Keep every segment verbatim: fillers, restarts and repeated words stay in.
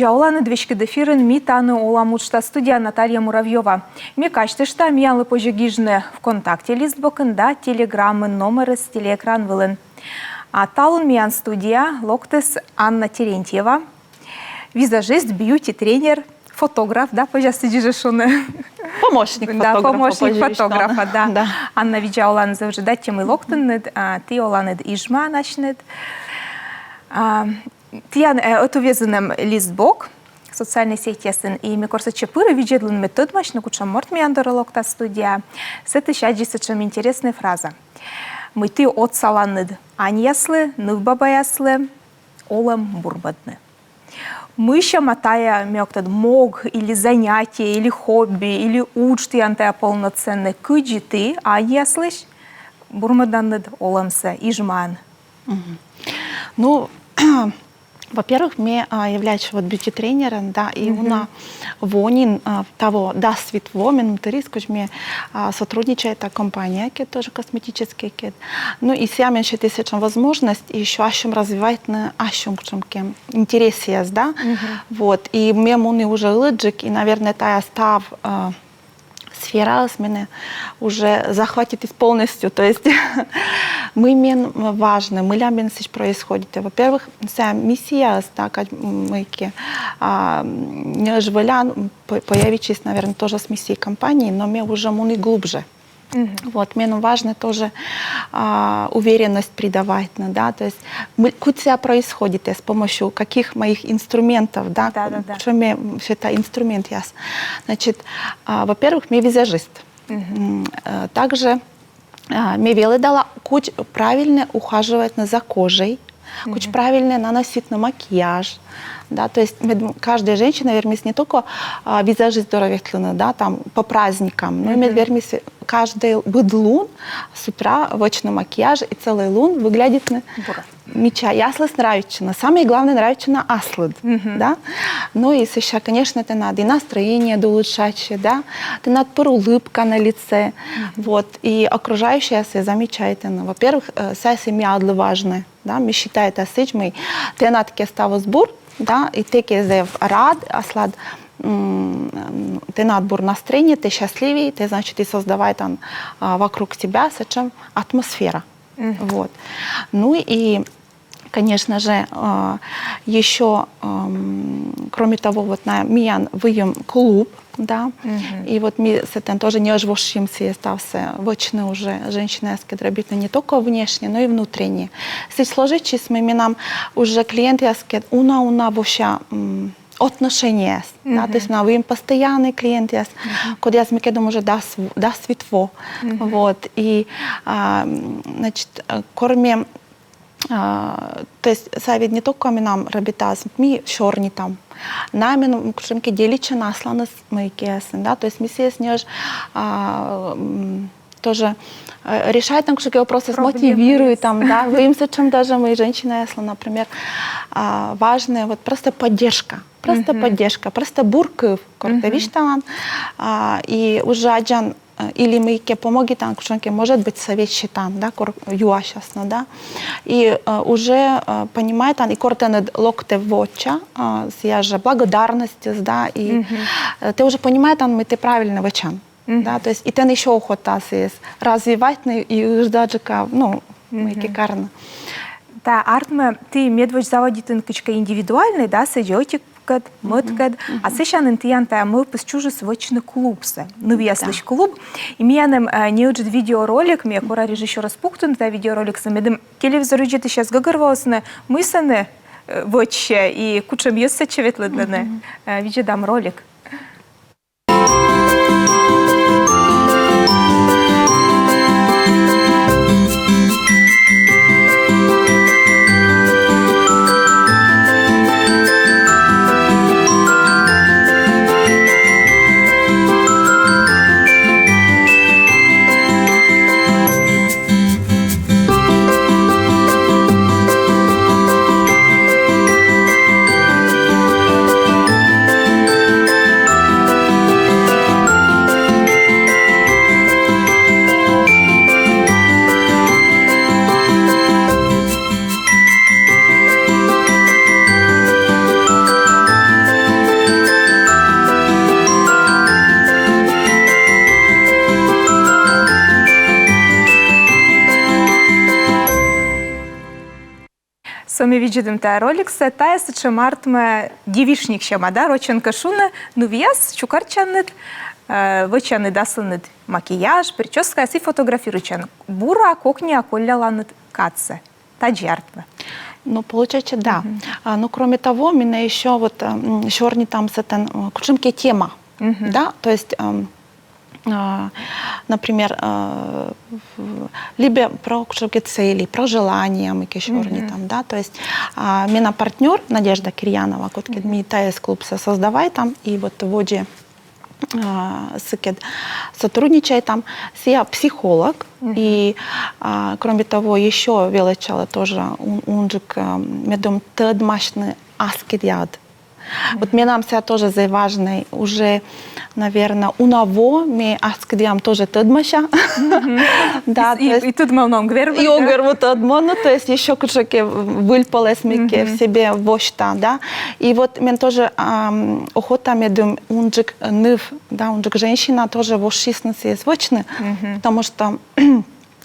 Видза оланныд! Веськыд эфирын «Ми тані олам» уджтас, студияын Наталья Муравьёва. Ме казьтышта, миянлы позьӧ гижны ВКонтакте листбокын да Телеграмын, номерыс телеэкран вылын. А талун миян студияӧ локтіс Анна Терентьева, визажист, бьюти-тренер, фотограф, да, позьӧ сідзи жӧ шуны. Помощник. Да, фотографа, помощник позьӧ фотографа, да. Да. Анна, видза оланныд! Зэв ыджыд аттьӧ, мый локтінныд, а, ті оланныд Ижмаын асьныд. А, тіян, э, ӧтуввезйын эм листбок социальнӧй сетьясын, и ме кор сэтчӧ пыри видзӧдлыны, ме тӧдмасьны, кутшӧм морт миян дорӧ локтас студияӧ. Сэтысь аддзи сэтшӧм интереснӧй фраза, мый ті отсаланныд аньяслы, нывбабаяслы олӧм бурмӧдны. Мый сӧмын тайӧ, ме ог тӧд, мог или занятие, или хобби, или удж тіян тайӧ полноценнӧй, кыдзи ті аньяслысь бурмӧданныд олӧмсӧ Ижмаын? Мгм. Ну, во-первых, ме, а, являюсь вот бьюти-тренером, да, и уна во нин, а, таво дас вит во меным тырис, кыдз ме, а, сотрудничайта компаниякӧд, тоже косметическӧйкӧд. Ну, и сійӧ мен сетіс сэтшӧм возможность ещё ассьым развивайтны ассьым кутшӧмкӧ интересъяс, да. Вот. И ме муні уже ылӧджык, и, наверное, тайӧ став, а, сфераыс менӧ уже захватитіс полностью. То есть мый мен важнӧ, мыйла мен сідз происходит. Во-первых, сійӧ миссияыс, да, кад-, мыйкӧ, а, ньӧжйӧ вӧлян, м, по-, появитчис, наверное, тоже с миссией компании, но ме уже муні глубже. Вот, меным важнӧ тоже, а, уверенность придавайтны, да, то есть мы, кыдз сійӧ происходит, с помощью каких моих инструментов, да, да, да, да, что ме, что это инструментъяс. Значит, а, во-первых, ме визажист. М, э, также, а, ме велӧдала, кыдз правильно ухаживайтны за кожей, кыдз правильно наноситны макияж, да, то есть мед-, каждая женщина вермис не только, а, визажист дорӧ ветлыны, да, там, по праздникам, но и мед вермис каждый быд лун с утра вӧчны макияж и целый лун выглядитны мича. Аслыс нравитчыны. Самое главное, нравитчыны аслыд, да. Ну и сэсся, конечно, тэнад и настроениеыд улучшайтчӧ, да, тэнад пыр улыбка на лице, вот, и окружающие сійӧс замечайтны. Во-первых, э, сійӧ мияныдлы важнӧ. Да, ме считайта сідз, мый тэнад кӧ ставыс бур, да, и тэ кӧ зэв рад, аслад, м, тэнад бур настроение, тэ счастливый, тэ, значит, и создавайтан, а, вокруг себя сэтшӧм атмосфера. Вот. Ну и, конечно же, а, ещё, ам, кроме того, вот на миян выйым клуб, да. И вот ми сэтӧн тоже ньӧжйӧ вошйим сійӧ ставсӧ вӧчны уже женщинаяскӧд, робитны не только внешне, но и внутренне. Сідз сложитчис, мый менам уже клиентъяскӧд уна-уна вося, м, отношениеяс, да, то есть на выйым постоянный клиентъяс, кодъяс мекӧд эм уже дас, дас вит во. Вот. И, а, м, значит, э, кор ме А, то есть сійӧ ведь не только менам робитас, ми сёрнитам. Найӧ меным кутшӧмкӧ делитчӧны асланыс мыйкӧясӧн, да, то есть ми сійӧс ньӧжйӧ, а, м, тоже, э, решайтам кутшӧмкӧ вопросъяс, мотивируйтам, да, выйым сэтшӧм даже мый женщинаяслы, например, а, важнӧ вот просто поддержка, просто поддержка, просто бур кыв, кор тэ висьталан, а, и уже аддзан, э, или мыйкӧ помогитан, кутшӧмкӧ, может быть, совет сетан, да, кор юасясны, да. И, э, уже, э, понимайтан, и кор тэныд локтӧ воча, э, сійӧ жӧ благодарностьыс, да, и, э, тэ уже понимайтан, мый тэ правильно вӧчан. Да, то есть и тэн ещё охота сійӧс развивайтны и ыждаджыка, ну, мыйкӧ карны. Да, артмӧ, ті медводз заводитінныд кыдзкӧ индивидуальнӧй, да, сэтшӧм ӧтик кӧд, мӧд кӧд, а сэсся нин тіян тайӧ мӧвпыс чужис вӧчны клубсӧ, нывъяслысь клуб. И миян эм, э, неыджыд видеоролик, ме кора режиссёрӧс пуктыны тайӧ видеороликсӧ, медым телевизор видзӧдысьяс гӧгӧрвоисны, мый сэні, э, вӧчсьӧ и кутшӧм йӧз сэтчӧ ветлӧдлӧны. Э, видзӧдам ролик. Со ми видзӧдам тайӧ роликсӧ, тайӧ сэтшӧм, артмӧ, девичник сяма, да, рочӧн кӧ шуны, нывъяс чукӧртчанныд, э, вӧчанныд аслыныд макияж, причёскаяс и фотографируйтчан. Бура кокниа колляланныд кадсӧ. Тадзи артмӧ. Ну, получается, да. А, ну, кроме того, менӧ ещё вот, м, сёрнитам сэтӧн, м, кутшӧмкӧ тема, да, то есть, м, а, например, а, в-, либӧ про кутшӧмкӧ цели, про желания мыйкӧ сёрнитам, да, то есть, а, менам партнёр Надежда Кирьянова, кодкӧд ми тайӧс клубсӧ создавайтам, и вот водзӧ, а, сыкӧд сотрудничайтам, сія психолог, и, а, кроме того, ещё велӧдчалӧ тоже ун-, унджык, а, медым тӧдмасьны аскӧдъяыд. Вот менам сія тоже зэй важнӧй, уже, наверно, уна во ме аскӧдъям тоже тӧдмася. Да, И, то есть и тӧдмалны он гвер, и он гвер, вот тӧдмалны, то есть ещё кутшӧмкӧ выльпӧлӧс мыйкӧ в себе восьта, да. И вот мен тоже, ам, охота, медым унджык ныв, да, унджык женщина тоже вошйисны сійӧс вӧчны, потому что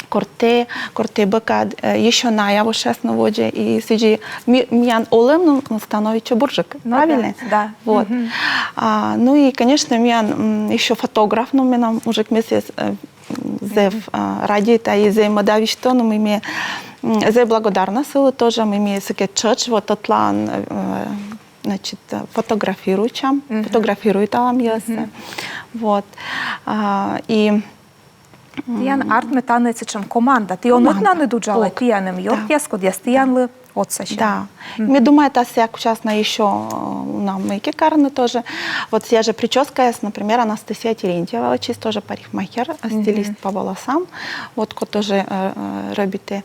кор тэ, кор тэ бокад, э, ещё найӧ вошъясны водзӧ, и сідзи ми-, миян олӧм, ну, становитчӧ бурджык, Ну да, правильно? Да. Вот. А, ну и, конечно, миян, м, ещё фотограф, ну, менам мужик, ме сійӧс, э, м, зэв, а, радейта и зэв мӧда висьтала, ну, мый ме, м, зэв благодарна сылы тоже, мый ме сыкӧд тшӧтш, вот, ӧтлаын, э, значит, э, фотографируйтчам, фотографируйталам йӧзсӧ. Вот. А, и Тіян артмӧ тані сэтшӧм команда. Ті он ӧтнаныд уджалад, тіян эм ёртъяс, кодъяс тіянлы отсасьӧны. Да. Ме думайта, сія кутшасны ещё, э, уна мыйкӧ карны тоже. Вот сія жӧ причёскаяс, например, Анастасия Терентьева, вот сійӧ тоже парикмахер, э, стилист по волосам. Вот код тоже, э, э, робитӧ,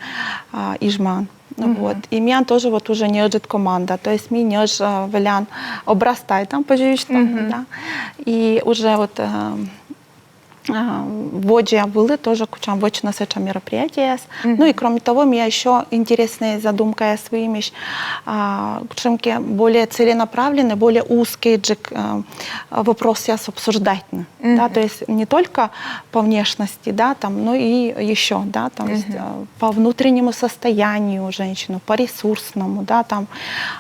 а, Ижмаын. Ну вот. И миян тоже вот уже неыджыд команда. То есть ми ньӧж, э, вӧлян обрастайтам, позьӧ висьтавны, да. И уже вот, э, а, водзӧ вылӧ тоже кутшӧм вӧчны сэтшӧм мероприятиеяс. Ну и кроме того, миян ещё интереснӧй задумкаяс выйымӧсь, а, кутшӧмкӧ более целенаправленный, более узкӧйджык, а, вопросъяс обсуждайтны. Да, то есть не только по внешности, да, там, но и ещё, да, там, есть, а, по внутреннему состоянию женщины, по ресурсному, да, там,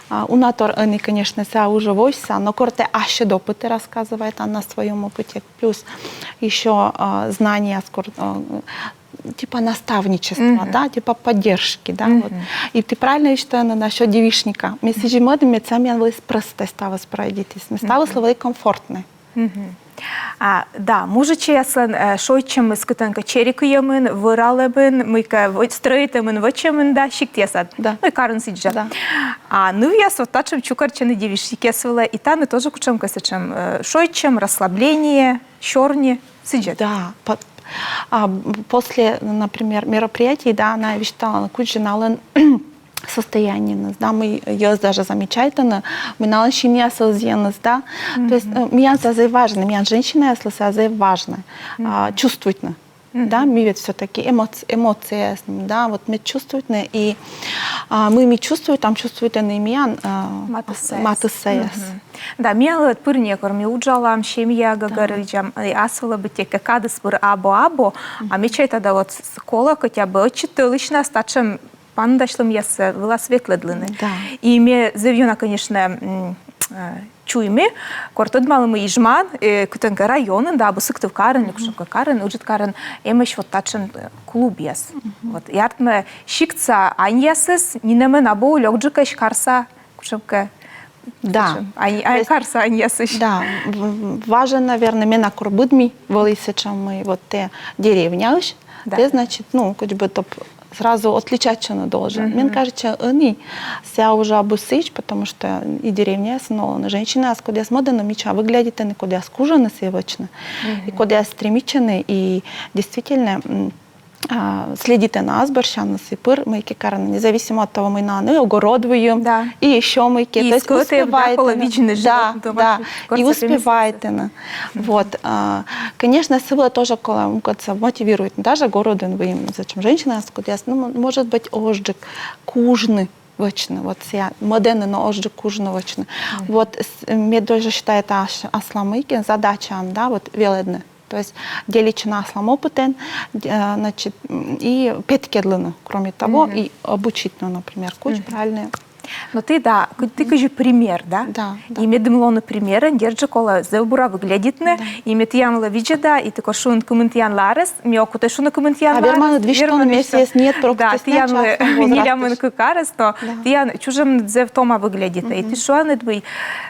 а, уна тор ӧні, конечно, сія уже восьса, но кор тэ ассьыд опытӧ рассказывайтан на своём опыте, плюс ещё, а, знания, скор-, а, типа наставничества, да, типа поддержки, да, вот. И тэ правильно висьтав насчёт девичника. Ме сідзи мӧд, мед сія миян вӧлі простӧй ставыс пройдитіс, мед ставыс вӧлі комфортнӧй. А, да, мужичӧйяслӧн, э, шойччӧмыс кытӧнкӧ чери кыйӧмын, вӧралӧмын, мыйкӧ вӧ-, стрӧитӧмын, вӧчӧмын, да, сиктъясад. Да. Ну и карын сідз жӧ. Да. А нывъяс вот татшӧм чукӧртчӧны девичникъяс вылӧ, и тані тоже кутшӧмкӧ сэтшӧм, э, шойччӧм, расслабление, сёрни, сідз жӧ. Да, по-, а, б-, после, например, мероприятий, да, найӧ висьталӧны, кыдзи налӧн состояниеныс, да, мый йӧз даже замечайтӧны, мый налӧн синъясыс зіяныс, да. То есть, э, миян сія зэв важнӧ, миян женщинаяслы сія зэв важнӧ, а, чувствуйтны. Да, ми ведь всё-таки эмоц-, эмоцияяс, да, вот мед чувствуйтны, и, а, мый ми чувствуйтам, чувствуйтӧны и миян, а, матыссаяс. Матыссаяс. Да, миянлы пыр некор, ми уджалам, семья гӧгӧрвоам, и ас вылӧ быттьӧкӧ кадыс пыр абу-абу, а ме чайта да, вот с-, колӧ хотя бы ӧтчыд тӧлысьнас татшӧм паныдасьлӧмъяс вылас ветлӧдлыны. Да. И ме зэв ёна, конечно, м, э, чуйми, кор тӧдмалі, мый Ижмаын, э, кытӧнкӧ районын, да, абу Сыктывкарын, или кутшӧмкӧ карын, ыджыд карын, эмӧсь вот татшӧм, э, клубъяс. Вот, и артмӧ, сиктса аньясыс нинӧмӧн абу лёкджыкӧсь карса кутшӧмкӧ. Да. Сэтшӧм. Ань-, ань-, карса аньясысь. Да. В-, в-, важӧн, наверно, менам кор быдми вӧлі сэтшӧм, мый вот тэ деревняысь, да, тэ, значит, ну, как бы топ сразу отличаться должен. Мен кажется, ӧні сія уже абу сідз, потому что и деревняясын олӧны женщинаяс, кодъяс мӧдӧны мича выглядитӧны, кодъяс кужӧны сійӧс вӧчны, и кодъяс стремитчӧны, и действительно, м, а, следитӧны ас бӧрсяныс и пыр мыйкӧ карӧны, независимо от того, мый налӧн огород выйым, да, и ещё мыйкӧ. И то есть скот, да, успевайтӧны. Колӧ видзны, да, животных, да, домашних, и успевайтӧны. Вот, а, конечно, сы вылӧ тоже колӧ, м, как-то мотивируйтны, ну, даже городын выйым, зачем женщина, кодъяс, ну, м-, может быть, озджык кужны вӧчны, вот сія мӧдӧны, но озджык кужны вӧчны. Вот, с-, ме тоже считайта ас-, аслам мыйкӧ задачаӧн, да, вот велӧдны. То есть делитчыны аслам опытэн, д- э, значит, м, и петкедлыны, кроме того, и обучить, ну, например, куч правильно. Но ті, да, ті кыдзи пример, да? Да, да. И медым лоны примерэн, дерт жӧ, колэ зэв бура выглядитны, и ме тіянлы видзеда, и ті кор шуин, кымын тіянлы арес, ме ог кутэ шуны, кымын тіянлы арес. А верман висьтоны, мися, нет, да, тіянлы нелямын кык арес, но тіян чужэмныд зэв тома выглядитэ. И ті шуанныд, мый,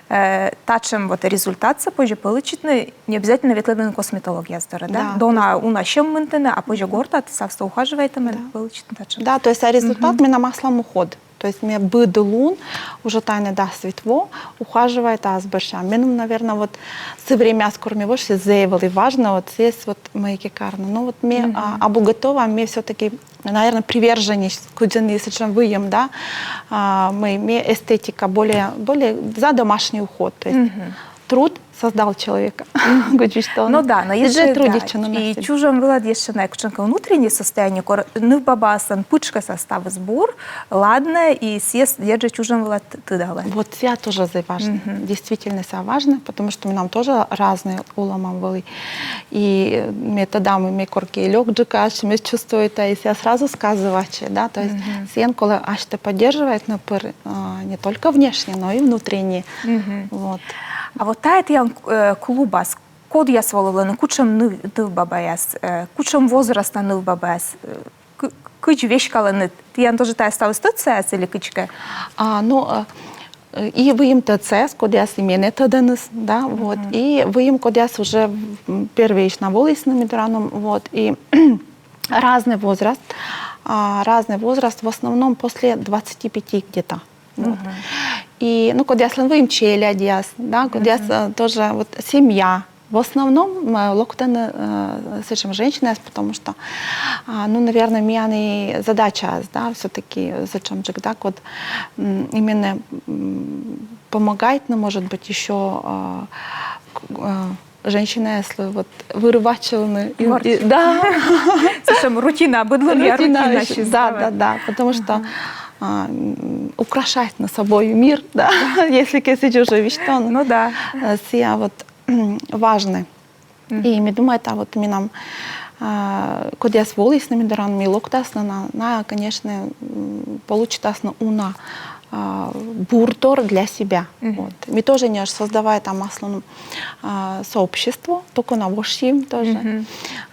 э, татшэм вот результатсэ позьӧ пӧлӧсчитны, не обязательно ветлыны косметологъяс доры, да? Да, дона уна сьӧм мынтыны, а позьӧ гортад, ставсэ ухаживайтэмын, пӧлӧсчитны татшэм. Да, то есть а результат менам аслам уход. То есть ме быд лун уже тайно дас вит во ухаживайта ас бӧрся. Меным, наверное, вот со времяс, кор ме воши, зэв вӧлі важно, вот здесь вот мыйкэ карны. Ну вот ме а, абу готова, ме всё-таки, наверное, приверженец, кыдзи ни сэтшэм выйым, да, а, мый, ме эстетика более, более за домашний уход. То есть труд создал человека. Кыдзи что. Ну да, но если трудитчыны на и себе. Чужэм вылад ещё на кутшэмкэ внутренний состояние, кор нывбабаыслэн пытшкаса ставыс бур, ладно, и сійес, дерт жӧ, чужэм вылад тыдалэ. Вот сія тоже зэв важно. Действительно, сія важно, потому что менам тоже разный олам вӧлі. И ме тӧда, мый ме коркӧ лёкджыка ачым чувствуйта, и сія сразу сказывайтчэ, да, то есть сійэн колэ асьтэ поддерживайтны пыр, а, не только внешне, но и внутренне. Вот. А вот тайӧ тіян, э, клубас кодъяс волывлӧны, кутшэм ныв-, нывбабаяс, э, кутшэм возраста нывбабаяс, э, кы-, кыдз веськалэныд, тіян тоже тайӧ ставыс тӧдсаяс или кыдзкэ? А, ну, э, и выйым тӧдсаяс, кодъяс и менэ тӧдэныс, да, вот, и выйым, кодъяс уже, м, первойысь на волісны ми дорам, вот, и разный возраст, а, разный возраст, в основном после двадцати пяти где-то. Вот. И, ну, кодъяслэн выйым челядьяс, да, кодъяс, э, тоже, вот, семья. В основном, э, локтӧны, э, сэтшэм женщинаяс, потому что, а, ну, наверное, миян и задача, да, всё-таки сэтшэм жӧ, да, код, м, именно, м, помогайтны, ну, может быть, ещё, а, к- а, женщинаяслы вот вырвачылны. И- Морт. И- Да. Сэтшэм рутина, быд лунъя Рутина рутина ещё, ещё, да, да, да, потому что а, м, украшать на собой мир, да, если кесыч уже висьтоны. Ну да. Э, Сія вот м, важны. И ме думайта, вот менам, а, кодъяс волісны ми дорам, ми локтасны на, на, конечно, м, получитасны уна, а, буртор для себя. Вот. Ми тоже ньӧж создавайтам аслыным, а, сообщество, только на вошим тоже.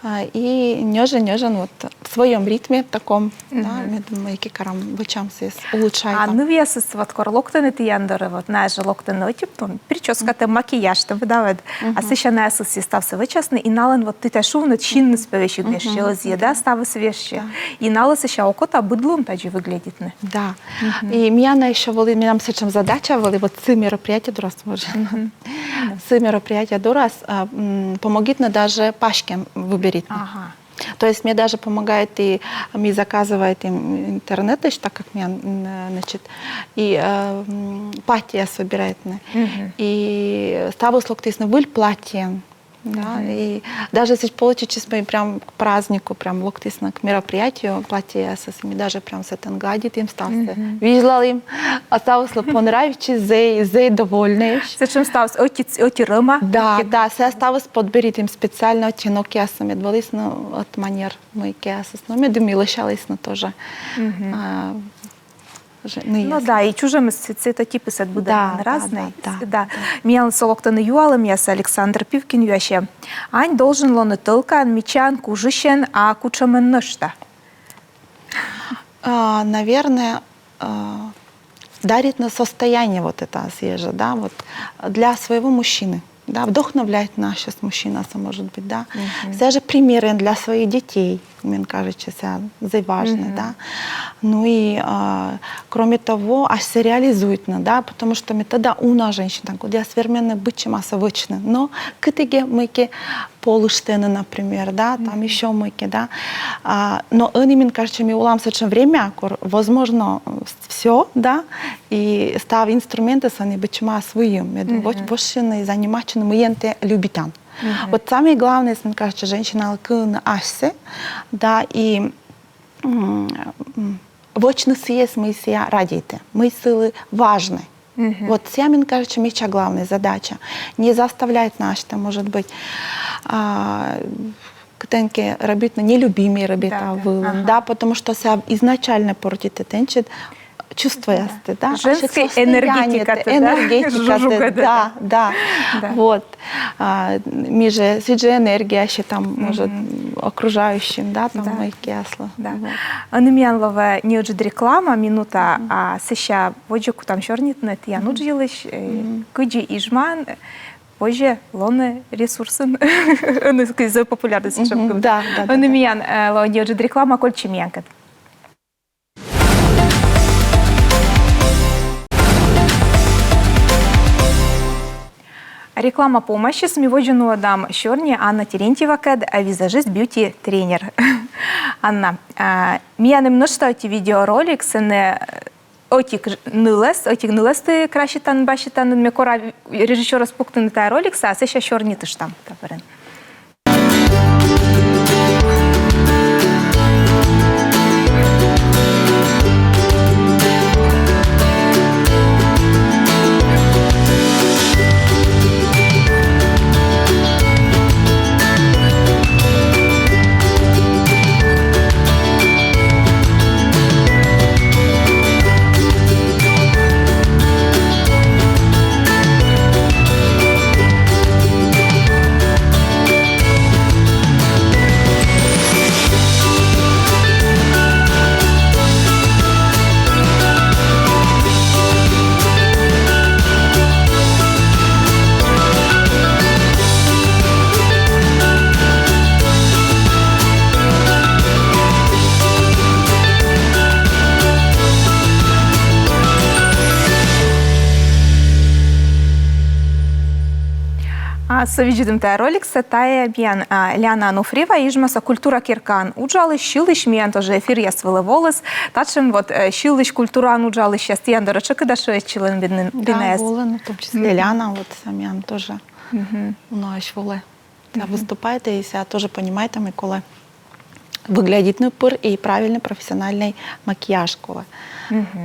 А, и ньӧжен, ньӧжен вот в своём ритме таком, да, ме думайта, мыйкэ карам, вӧчам сійес, улучшайтам. А нывъясыс вот кор локтӧны тіян дорэ, вот, найэ жӧ локтӧны ӧти, ну, причёскатэ, макияжтэ быдавет. А сэсся найэ сійес ставсэ вӧчасны, и налэн вот ті тай шуинныд, синныс пӧ весиг вежсьӧ, ӧзйы, да, ставыс вежсьӧ. И налы сэсся окота быд лун тадзи выглядитны. Да. И миян ещё вӧлі, менам сэтшэм задача вӧлі, вот сы мероприятие дорас, может. Сы мероприятие дорас, а, м, помогитны даже паськем выберитны. Ага. То есть мне даже помогает и, ми заказывайтім интернетысь, так как мне, м, значит, и, э, м, платье собирайтны. И ставыс локтісны выль платьеен. Да, и даже если получитчис, ми прям к празднику прям локтісны к мероприятию платьеясэс, ми даже прям сэтэн гладитім ставсэ, визьлалім, а ставыслы понравитчис, зэй, зэй довольнэйесь. Сэтшэм ставыс ӧти, ӧти рӧма. Да, да, сэ ставыс подберитім специально ӧти нокъясэс, мед вӧлісны ӧт манер мыйкеясыс. Но медым и лӧсялісны тоже. А, же- Ну да, и чужэмыс цветотипыс быдэн разный. Да, да, да. Миянлы со локтӧны юалэмъяс. Александр Пивкин юасьӧ: ань должен лоны тӧлкаын, мичаын, кужысен, а кутшемын нӧшта? А, наверное, а, даритны состояние вот это сійе жӧ, да, вот для своего мужчины, да, вдохновлять нашего мужчинаса, может быть, да. Сійе жӧ примерэн для своих детей, мне кажется, сійе зэй важно, да. Ну и, а, кроме того, асьсэ реализуйтны, да, потому что ми тӧдам, уна женщина, кодъяс вермӧны быдсямассэ вӧчны, но кытыгес мыйкэ полыштэны, например, да, там ещё мыйкэ, да. А, но ӧні, мне кажется, ми улам сэтшем время, кор возможно всё, да, и став инструментъяс ӧні быдсямаыс выйым, мед вӧч-, вӧчны и занимайтчыны, мыйын тэ любитан. Вот самое главное, мне кажется, женщиналы кыны асьсэ, да, и м, м, вӧчны сійес, мый сія радейтэ, мый сылы важно. Вот сія, мен кажется, мича главная задача. Не заставлять нас, там, может быть, а, кытӧнкӧ робитны нелюбимӧй робӧрта вылын, да, потому что сія изначально портит это, значит, чувствоястӧ, да. Женскӧй энергетикатӧ, да? Энергетикатӧ, да, да. Вот. А, ми жӧ, сідз жӧ энергия сетам, может, окружающим, да, там, мыйкӧ аслас. Да. Вот. Ӧні миян лоӧ неыджыд реклама, минута, а сэсся водзӧ кутам сёрнитны тіян удж йылысь, э, кыдзи Ижмаын, э, позьӧ лоны ресурсын. Ӧні кыдзи популярнӧй сэтшӧм кывд. Да, да, да. Ӧні миян, э, лоӧ неыджыд реклама, кольччӧй миянкӧд. Реклама помасис, ми водзӧ нуӧдам сёрни Анна Терентьевакӧд, а, визажист, бьюти-тренер. Анна, а, миян эм нӧшта ӧти видеоролик, сэні, э, ӧтик ж-, нылӧс, ӧтик нылӧс ті краситанныд, баситанныд, ме кора режиссёрӧс пуктыны тайӧ роликсӧ, а сэсся сёрнитыштам та бӧрын. А, со видзӧдім тайӧ роликсӧ, тайӧ миян, а, Лиана Ануфриева, Ижмаса культура керкаын уджалысь, сьылысь, миян тоже эфиръяс вылӧ воліс. Татшӧм вот, э, сьылысь, культураын уджалысьяс тіян дорӧ тшӧкыда шыӧдчылӧны, бедны, да, бинаяс. Волӧны, ну, в том числе Лиана, вот сія миян тоже. Мгм. Унаысь волӧ. Да, выступает, и сія тоже понимает, там, и колӧ выглядитны пыр, и правильный профессиональный макияж колӧ.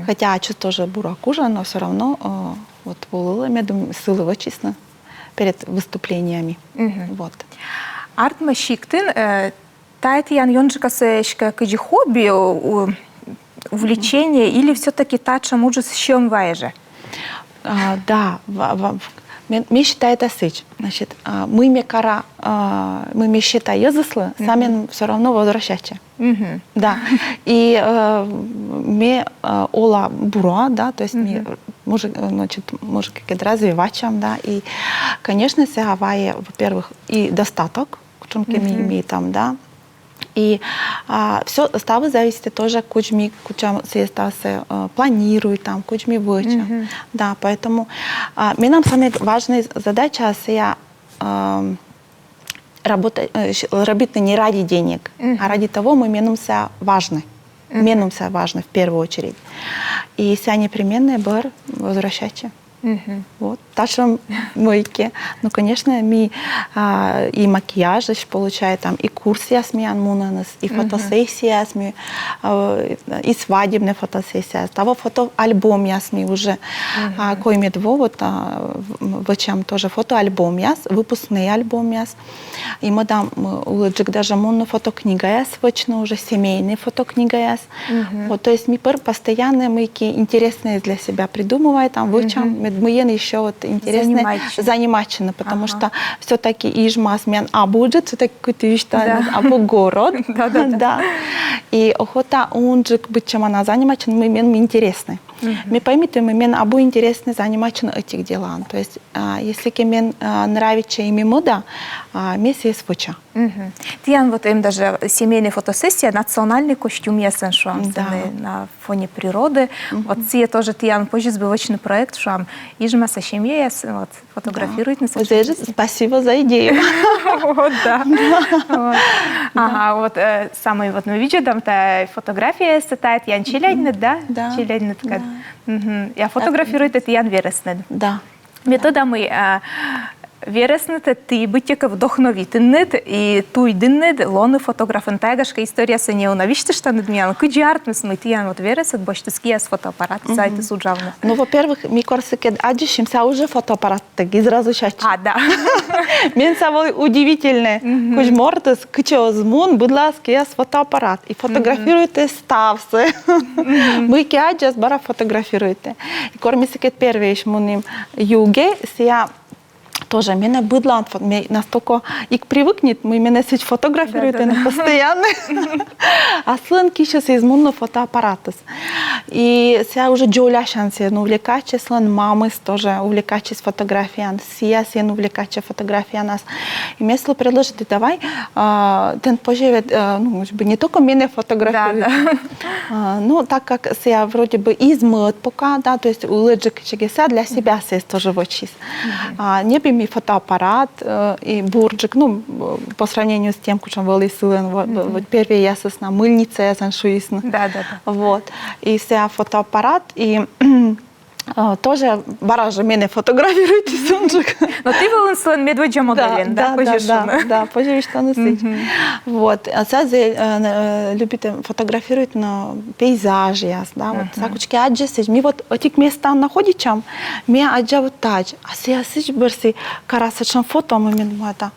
Хотя ачыс тоже бура кужӧ, но всё равно, э, вот волӧ, медым сылы вӧчисны перед выступлениями. Вот. Артмӧ, сиктын, э, тайӧ тіян ёнджыкасӧ эськӧ кыдзи хобби, у-, увлечение, или всё-таки татшӧм уджыс сьӧм вайӧ жӧ? А, да, ва-, ва-, в-, ме, ме считаю, это сідз. Значит, а, мый ме кара, а, мый ме сета йӧзыслы, сія мен всё равно возвращайтчӧ. Да. И, э, ме, э, ола бура, да, то есть ме мужик, э, значит, мужиккӧд развивайтчам, да, и, конечно, сія вайӧ, во-первых, и достаток, кутшӧмкӧ ми, ми там, да. И, а, всё, ставыс зависит тоже, кыдз ми, кутшӧм сія ставсӧ, э, планируйтам, кыдз ми вӧчам. Да, поэтому, а, менам самая важная задача сія, ам, работа, э, щ-, робитны не ради денег, а ради того, мый меным сія важнӧ. Меным сія важнӧ в первую очередь. И сія непременно бӧр возвращайтчӧ. Вот, татшӧм мыйкӧ. Ну, конечно, ми, а, и макияжысь получайтам, и курсъяс миян мунӧны, и фотосессияяс ми, а, и свадебный фотосессияяс. Таво фотоальбомъяс ми уже, а, коймӧд во, вот, а, в-, м, вӧчам тоже фотоальбомъяс, выпускнӧй альбомъяс. И мӧдам, м, улӧджык даже мунны фотокнигаяс вӧчны, уже семейный фотокнигаяс. Вот, то есть ми пӧр-, постоянно мыйкӧ интереснӧйӧс для себя придумывайтам, вӧчам, мед мыйӧн ещё вот интереснӧ занимайтчыны, потому что всё-таки Ижмаыс миян абу ыджыд, всё-таки кыті висьталӧ, абу город. Да, да, да. И охота унджык быдсяма на занимайтчыны, мый мен интереснӧ. Ме паймита, мый мен абу интереснӧ занимайтчыны ӧтик делаӧн. То есть, а, если кӧ мен, а, нравитчӧ и ме мӧда, а, ме сійӧс вӧча. Тіян вот эм даже семейнӧй фотосессия национальнӧй костюмъясӧн, шуам, да, сэні на фоне природы. Вот сія тоже тіян позис бы вӧчны проект, шуам, Ижмаса семьяяс, вот, фотографируйтны. Да. Спасибо за идею. Вот, да. Вот. Ага, вот, э, самый вот, ну, видзӧдам тайӧ фотографияяс, тайӧ тіян челядьныд, да? Да. Челядьныд кад. Да. Я фотографируйтӧ тіян верӧснад. Да. Ме тӧда, мый, а, Вересныд, ті быттьӧкӧ вдохновитінныд и туйдінныд лоны фотографӧн. Тайӧ, гашкӧ, историясӧ неуна висьтыштанныд миянлы, кыдзи артмис, мый тіян вот вересыд босьтіс кияс фотоаппарат, заводитіс уджавны. Ну, во-первых, ми кор сыкӧд аддзысим, сія уже фотоаппараттӧг и зразу сяйті. А, да. Мен сія вӧлі удивительнӧ. Кыдз мортыс, кытчӧ оз мун, быдлаыс кияс фотоаппарат. И фотографируйтӧ ставсӧ. Мыйкӧ аддзас, бара фотографируйтӧ. И кор ми сыкӧд первойысь мунім югӧ, сія тоже менӧ быдлаын, вот, ме настолько ик привыкнит, мый менӧ сідз фотографируйтӧ постоянно. А сылӧн кисьыс эз мунны фотоаппаратыс. И сія уже дзолясян сійӧн увлекайтчӧ, сылӧн мамыс тоже увлекайтчис фотографияӧн, сія сійӧн увлекайтчӧ фотографиянас. И ме сылы предложиті: давай, а, тэн позьӧ ведь, а, ну, может быть, не только менӧ фотографируйтны. Да, да. А, ну, так как сія вроде бы эз мӧд пока, да, то есть ылӧджык кыдзкӧ, сія для себя сійӧс тоже вӧчис. А, ньӧбим ми фотоаппарат, э, и бурджык, ну, э, по сравнению с тем, кутшӧм вӧлі сылӧн, вот, вот, первойясыс на, мыльницаясӧн шуисны. Да, да, да. Вот. И сія фотоаппарат, и, э, тоже бара жӧ менӧ фотографируйтіс унджык. Но ті вӧлін сылӧн медводдза модельӧн, да, да, позьӧ шуны? Да, позьӧ висьтавны сідз. Вот. А сія зэв, э, любитӧ фотографируйтны пейзажъяс, да, вот. Сія кутшӧмкӧ аддзӧ сідз. Ми вот ӧтик местаын находитчам, ме аддза вот тадз. А сія сідз бӧрсі карас сэтшӧм фото, мый мен думайта,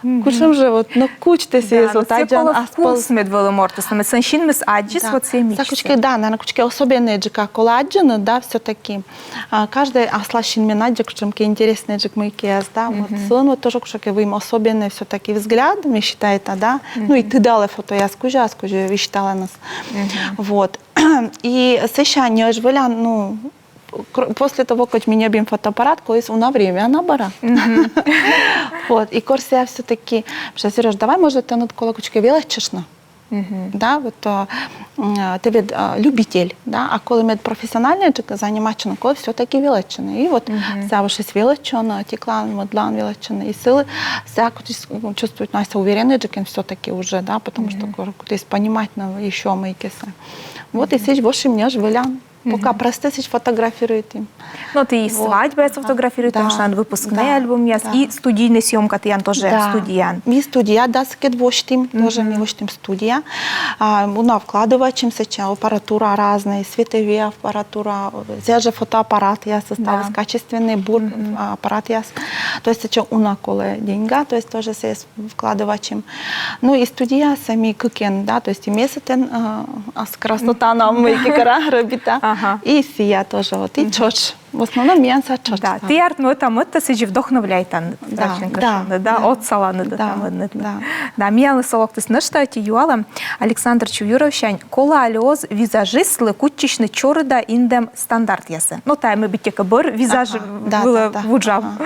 кутшӧм жӧ вот, но кыдз тэ сійӧс вот аддзан, колӧ ас пӧлӧс. Вкус мед вӧлі мортыслӧн, мед сылӧн синмыс аддзис, вот сійӧ мича. Сія кутшӧмкӧ, да, наверно, кутшӧмкӧ особеннӧйджыка колӧ аддзыны, да, всё-таки. А, каждӧй аслас синмӧн аддзӧ кутшӧмкӧ интереснӧйджык мыйкӧяс, да, вот. Сылӧн вот тоже кутшӧмкӧ выйым особеннӧй всё-таки взгляд, ме считайта, да. Ну и тыдалӧ фотояс кузя, ас кузя висьталаныс. Вот. И сэсся ньӧжйӧ вӧлян, ну, кр-, после того, как ми ньӧбим фотоаппарат, колис уна время на бара. Вот, и кор сія всё-таки, мися, Серёж, давай, может, тэныд колӧ кутшӧмкӧ велӧдчыштны. Да, вот, а, м, а, тэ ведь, а, любитель, да, а колӧ мед профессиональнӧйджык заниматчыны, колӧ всё-таки велӧдчыны. И вот сія вӧчис велӧдчыны, ӧтиклаын, мӧдлаын велӧдчыны. И сылы сія кутіс, м, чувствуйтны асьсӧ увереннӧйджыкӧн всё-таки уже, да, потому что кор-, кутіс пониматьны ещё мыйкӧсӧ. Вот и сідз вӧчим ньӧжйӧ вӧлян. Пока просто сідз фотографируйтім. Но ті и свадьбаяс фотографируйтан, да, шуан, выпускнӧй альбомъяс, да. И студийнӧй съёмка тіян тоже студияын. Ми студия, да, сыкӧд восьтім, тоже ми восьтім студия. А, уна вкладывайтчим сэтчӧ аппаратура разнӧй, световӧй аппаратура, сія жӧ фотоаппаратъяс, ставыс качественнӧй, бур, а, аппаратъяс. То есть сэтчӧ уна колӧ деньга, то есть тоже сійӧс вкладывайтчим. Ну и студиясӧ ми кыкӧн, да, то есть и ме сэтӧн, а, ас красотанам мыйкӧ кара, рӧбита. Ага. И сія тоже, вот, и тшӧтш. В основном миян сія тшӧтш. Да, ті артмӧ ӧта-мӧдтӧ сідзи вдохновляйтанныд, да, да, отсаланныд ӧта-мӧдныдлы. Да, миянлы со локтіс нӧшта ӧти юалӧм Александр Чуюровсянь: колӧ али оз визажистлы кутчысьны чорыда индӧм стандартъясӧн? Но тайӧ ми быттьӧкӧ бӧр визаж вылӧ вуджам.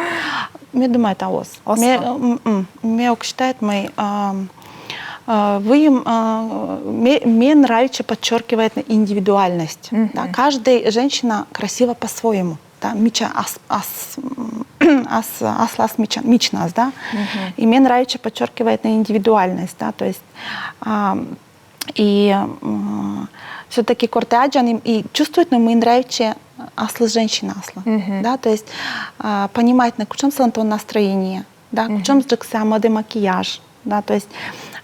Ме думайта, оз. Оз. Ме, м, м, ме ог считайт, мый, ам, а, выйым, а, ме, ме нравится подчёркивать на индивидуальность. Да, каждая женщина красива по-своему. Да, мича ас, ас, м, ас, аслас мича, мичнас, да. И ме нравится подчёркивать на индивидуальность, да, то есть, ам, и, м, всё-таки кор тэ аддзан и, и чувствуйтны, мый нравится аслыс женщинаыслы, да, то есть, а, понимайтны, кутшӧм сылӧн тон настроение, да, кутшӧмджык сія мӧдӧ макияж, да, то есть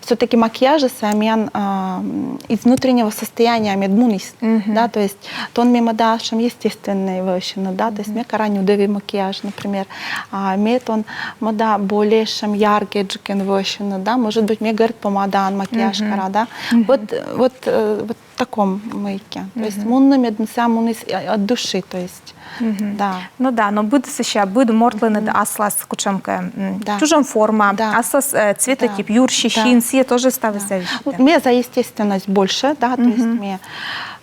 всё-таки макияжыс сія миян, а, м, из внутреннего состояния мед муніс, да, то есть тон ме мӧда сэтшӧм естественнӧй вӧчны, да, то есть ме кара нюдӧвӧй макияж, например, а ме тон мӧда более сэтшӧм яркӧйджыкӧн вӧчны, да, может быть, ме гӧрд помадаӧн макияж кара, да. Вот, вот, э, вот таком мыйкӧ. То есть мунны мед сія муніс, э, от души, то есть. Да. Ну да, но быд сэсся, быд мортлӧн аслас кутшӧмкӧ, м, да, чужӧм форма, да, аслас, э, цветотип, да, юрси, да, син, сійӧ тоже ставыс зависит. Ну, ме за естественность больше, да, то есть ме,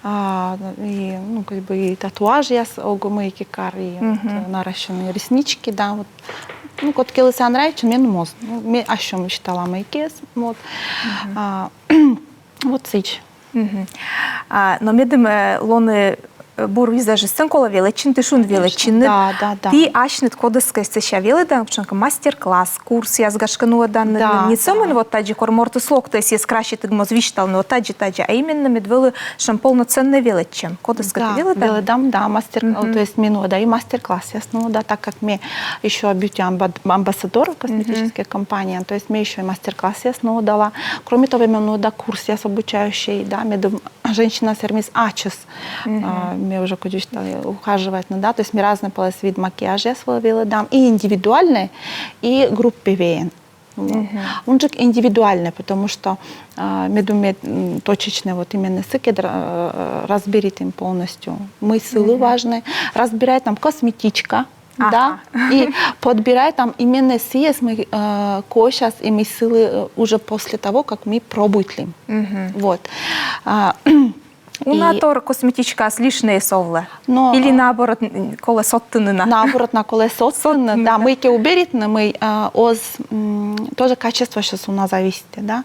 а, и, ну, как бы и татуажъяс ог мыйкӧ кар, и вот, э, наращенные реснички, да, вот. Ну, кодкӧлы сія нравится, мен моз. Ну, ме ас сёйӧн висьтала мыйкӧ, вот. А, вот сідз. А, но медым, э, лоны, э, бур визажистӧн колӧ велӧдчыны, ті шуны велӧдчыны. Да, да, да. Ті асьныд кодӧскӧ сэтшӧм велӧдӧны, кутшӧмкӧ мастер-класс, курсъяс, гашкӧ, нуӧданныд. Да, Не да. сӧмын вот тадзи, кор мортыс локтӧ, сійӧс краситігӧн моз висьтавны, вот тадзи, тадзи. А именно мед вӧлі сэтшӧм полноценнӧй велӧдчӧм. Кодӧскӧ ті велӧданныд? Велӧдам, да, мастер, то есть ме нуӧда и мастер-классъяс нуӧда, так как ме ещё бьюти-амбассадор косметической компании, то есть ме ещё и мастер-классъяс нуӧдала. Кроме того, ме нуӧда курсъяс обучающӧй, да, медым женщина сӧмын ачыс, а, ме уже кудзусь да ухаживать, ну да, то есть ме разнӧй пӧлӧс вид макияжъяс велӧдам, и индивидуальнӧй, и группӧ веен. Вот. Унджык индивидуальнӧй, потому что, а, медым ме, м, точечнӧй вот именно сыкӧд ра-, разберитім полностью. Мый сылы важнӧй. Разбирайтам косметичка, да, и подбирайтам именно сійӧс, мый, э, кӧсъяс, и мый сылы, э, уже после того, как ме пробуйтлім. Вот. А, Уна тор косметичкаыс лишнӧйыс овлӧ? Но, Или а, наоборот, н-, колӧ содтыны на? Наоборот, на колӧ содтыны, да, мыйкӧ уберитны, мый, а, оз, м, тоже качествоыс уна зависит, да.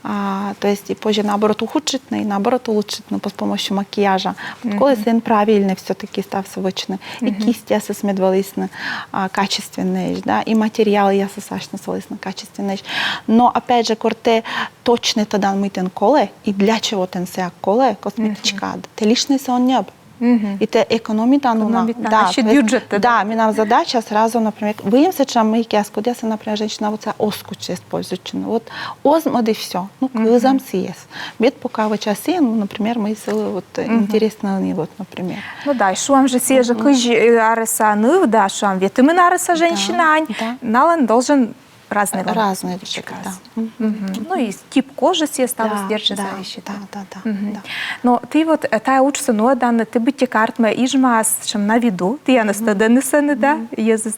А, то есть и позже, наоборот, ухудшитны, и наоборот, улучшитны, ну, с помощью макияжа. Вот колӧ сійӧн правильнӧй всё-таки ставсӧ вӧчны. И кистьясыс мед вӧлісны, а, качественнӧйӧсь, да, и материалъясыс асьныс вӧлісны качественнӧйӧсь. Но, опять же, кор тэ точнӧ тӧдан, мый тэн колӧ, и для чего тэн сійӧ колӧ, косметичкаыд, тэ лишнӧйсӧ он ньӧб. И тэ экономитан уна. Экономитан, Да, ассьыд то есть, бюджеттӧ, да, менам задача сразу, например, выйым сэтшӧм мыйкӧяс, кодъясӧс, например, женщина вот сійӧ оз кутшӧм используйтчыны. Вот оз мӧд и всё. Ну, кыӧзам сійӧс. Мед пока вӧча сійӧн, ну, например, мый сылы вот, э, интереснӧ ӧні вот, например. Ну да, и шуам жӧ, сійӧ жӧ кызь, э, арӧса ныв, да, шуам, ветымын арӧса женщина, ань, Да. налӧн должен разнӧй лоны. Разнӧй вӧчӧ, да. Ну и тип кожи сійӧ ставыс, Да, дерт жӧ, да, зависит. Да, да, да, да. Но ті вот, э, тайӧ уджсӧ нуӧданныд, ті быттьӧкӧ артмӧ Ижмаас сэтшӧм на виду, тіянӧс тӧдӧны сэні, да, йӧзыс.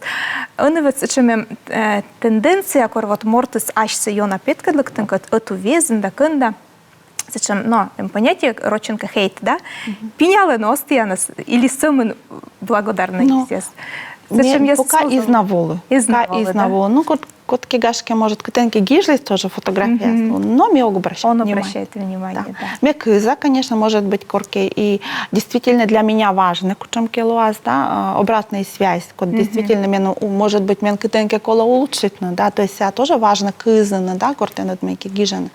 Ӧні вот сэтшӧм эм, э, тенденция, кор вот мортыс асьсӧ ёна петкӧдлӧ кытӧнкӧ, ӧтув везын да кӧн да. Сэтшӧм, но, эм понятие рочӧн кӧ хейт, да? Пинялӧны оз тіянӧс или сӧмын благодарнӧйяс? Ну, ме пока эз на волы. Эз на Пока волы, эз да? на волы. Ну, кор-, кодкӧ, гашкӧ, может, кытӧнкӧ гижліс тоже фотографияяс. Ну, ме ог обращать внимания. Он обращает внимание, да. Ме кыӧза, конечно, может быть, коркӧ и действительно для меня важнӧ кутшӧмкӧ лоас, да, а, обратная связь, код действительно мен, у-, может быть, мен кытӧнкӧ колӧ улучшитны, да, то есть сійӧ тоже важнӧ кыӧзны, да, кор тэныд мыйкӧ гижӧны.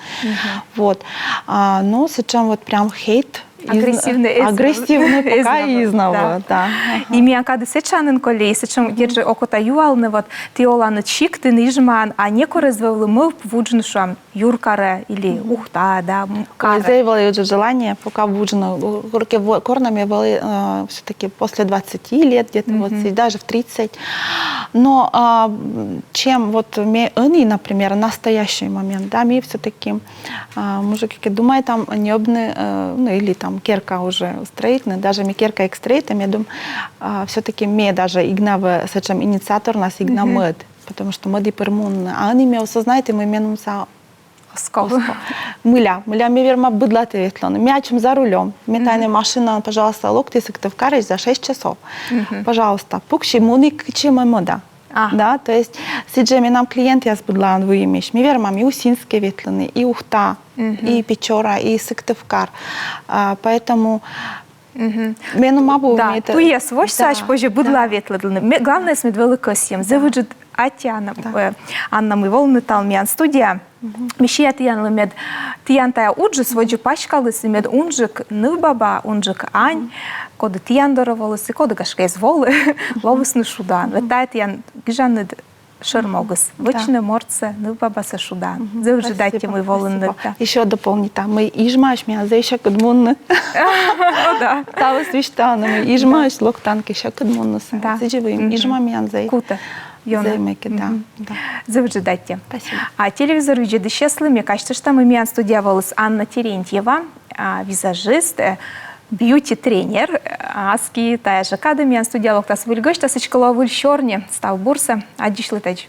Вот. А, ну, сэтшӧм вот прям хейт. Эз на-, агрессивнӧй, агрессивнӧй пока эз на волы, да. И миян кадыс этша нин колис, сэтшӧм, дерт жӧ, окота юалны, вот, ті оланныд сиктын, Ижмаын, а некор эз вӧвлы мӧвп вуджны, шуам, юркарӧ или Ухта, да, м, карӧ. Зэв вӧлі ыджыд желание пока вуджны, коркӧ во-, кор нӧ ме вӧлі, э, всё-таки после двадцати лет, где-то вот, даже в тридцать. Но, а, м, чем вот ме ӧні, например, настоящий момент, да, ме всё-таки А, мужик кӧ думайтам ньӧбны, э, ну, или там керка уже строитны, даже ме керка эг стрӧита, медым, а, всё-таки ме даже эг на вӧв сэтшӧм инициаторнас, эг на мӧд, потому что мӧді пыр мунны. А ӧні ме осознайта, мый меным сійӧ оз ков. Мыля, мыля ме верма быдлаті ветлыны. Ме ачым за рулём. Ме тані машинаӧн, пожалуйста, локті Сыктывкарысь за шесть часов. Пожалуйста, пуксьы, муні кытчӧ ме мӧда. Да, то есть сідзи менам клиентъяс быдлаын выйымӧсь. Ми вермам и Усинскӧ ветлыны, и Ухта, и Печора, и Сыктывкар. А, поэтому меным абу... Да, туйяс восьсаӧсь, позьӧ быдлаӧ ветлӧдлыны. Ме-, главнӧйыс, мед вӧлі кӧсйӧм. Зэв ыджыд аттьӧ, Анна, э, Анна, мый волінныд талун миян студияӧ. Ме сиа тіянлы, мед тіян тайӧ уджыс водзӧ паськаліс, и мед унджык нывбаба, унджык ань, коді тіян дорӧ воліс и коді, гашкӧ, эз волы, ловлісны шудаӧн. Вот тайӧ тіян гижанныд шӧр могыс. Вӧчны мортсӧ, нывбабасӧ шудаӧн. Зэв ыджыд аттьӧ, мый волінныд. Ещё дополнита, мый Ижмаысь миян зэв сьӧкыд мунны. О, да. Ставыс висьталӧны, мый Ижмаысь локтан кӧ, сьӧкыд мунны. Да. Сідзи выйым, Ижма миян зэв кутӧ. Ёна. Зэв мыйкӧ, да, да. Зэв ыджыд аттьӧ. Спасибо. А телевизор видзӧдысьяслы ме казьтышта, мый миян студияӧ воліс Анна Терентьева, а, визажист, э, бьюти-тренер, э, аски тайӧ жӧ кадӧ миян студияӧ локтас выль гӧсьт, а сідзкӧ, лоӧ выль сёрни, став бурсӧ, аддзысьлытӧдз.